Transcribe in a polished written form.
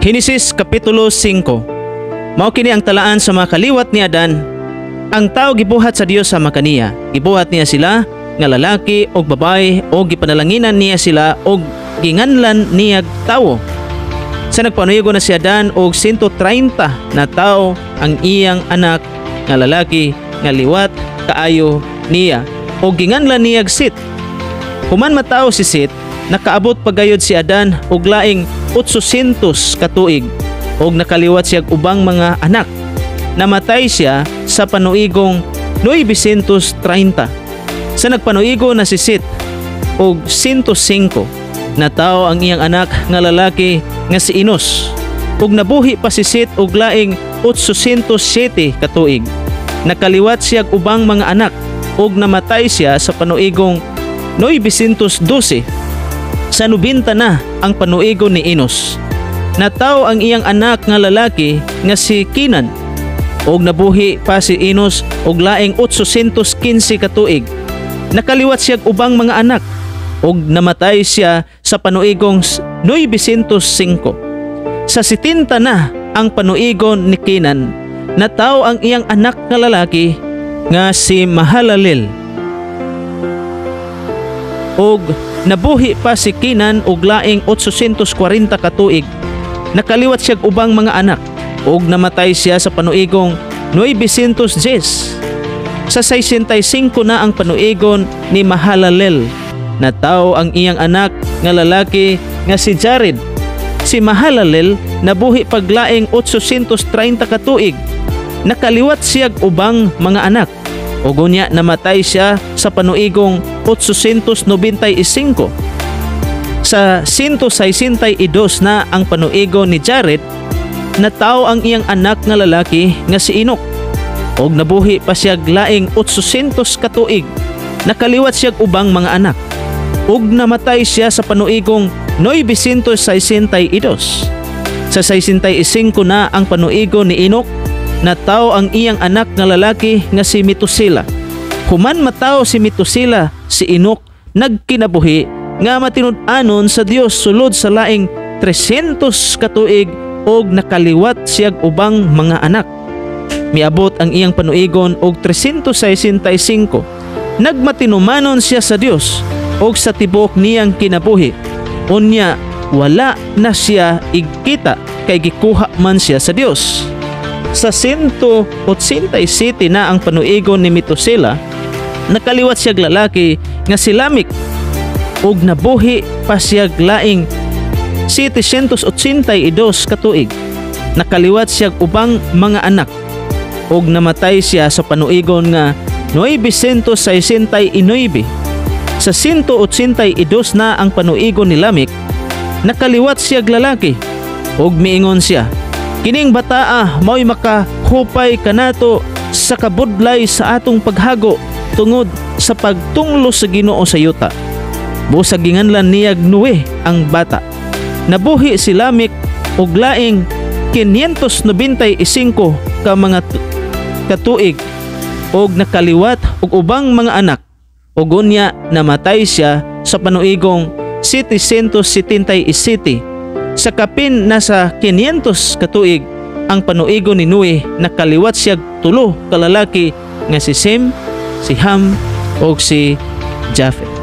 Henesis Kapitulo 5. Mao kini ang talaan sa mga kaliwat ni Adan. Ang tao gibuhat sa Dios sama kaniya. Gibuhat niya sila nga lalaki og babae og gipanalanginan niya sila og ginganlan niya tawo. Sa nagpanuigo na si Adan og 130 na tawo ang iyang anak nga lalaki nga liwat kaayo niya og ginganlan niya Sit. Human matawo si Sit, nakaabot pagayod si Adan og laing 800 ka tuig og nakaliwat siya og ubang mga anak. Namatay siya sa panuigong 930. Sa nagpanuigo na si Sit og 105 na tao ang iyang anak nga lalaki nga si Enos. Ug nabuhi pa si Sit og laing 807 ka tuig. Nakaliwat siya og ubang mga anak ug namatay siya sa panuigong 912. Sa 90 na ang panuigo ni Enos. Natawo ang iyang anak nga lalaki nga si Kenan. Og nabuhi pa si Enos og laing 815 ka tuig. Nakaliwat siya og ubang mga anak ug namatay siya sa panuigong 905. Sa 70 na ang panuigon ni Kenan, natawo ang iyang anak nga lalaki nga si Mahalalel. Og nabuhi pa si Kenan og laing 840 ka tuig. Nakaliwat siya og ubang mga anak ug namatay siya sa panuigong 910. Sa 65 na ang panuigon ni Mahalalel, natawo ang iyang anak nga lalaki nga si Jared. Si Mahalalel nabuhi paglaing 830 ka tuig. Nakaliwat siya og ubang mga anak. Ug unya namatay siya sa panuigong 895. Sa 162 na ang panuigo ni Jared, natawo ang iyang anak nga lalaki nga si Enoch. Og nabuhi pa siya laing 800 ka tuig. Nakaliwat siya og ubang mga anak. Ug namatay siya sa panuigong 962. Sa 65 na ang panuigo ni Enoch, natawo ang iyang anak nga lalaki nga si Metusela. Human matawo si Metusela, si Enoch nagkinabuhi nga matinud-anon sa Dios sulod sa laing 300 ka tuig og nakaliwat siya og ubang mga anak. Miabot ang iyang panuigon og 365. Nagmatinumanon siya sa Dios og sa tibuok niyang kinabuhi. Unya wala na siya igkita kay gikuha man siya sa Dios. Sa 187 na ang panuigon ni Metusela, nakaliwat siya lalaki nga si Lamec ug nabuhi pa siya laing 782 ka tuig. Nakaliwat siya ubang mga anak ug namatay siya sa panuigon nga 969. Sa 182 na ang panuigon ni Lamec, nakaliwat siya lalaki ug miingon siya, "Kining bataa mao'y makahupay kanato sa kabudlay sa atong paghago tungod sa pagtunglo sa Ginoo sa yuta." Busa ginganlan niyag Noe ang bata. Nabuhi si Lamec og laing 595 ka mga katuig og nakaliwat og ubang mga anak ug unya namatay siya sa panuigong 777. Sa kapin na sa 500 katuig ang panuigo ni Noe, nakaliwat siya tulo ka lalaki nga si Sem, si Ham ug si Jafet.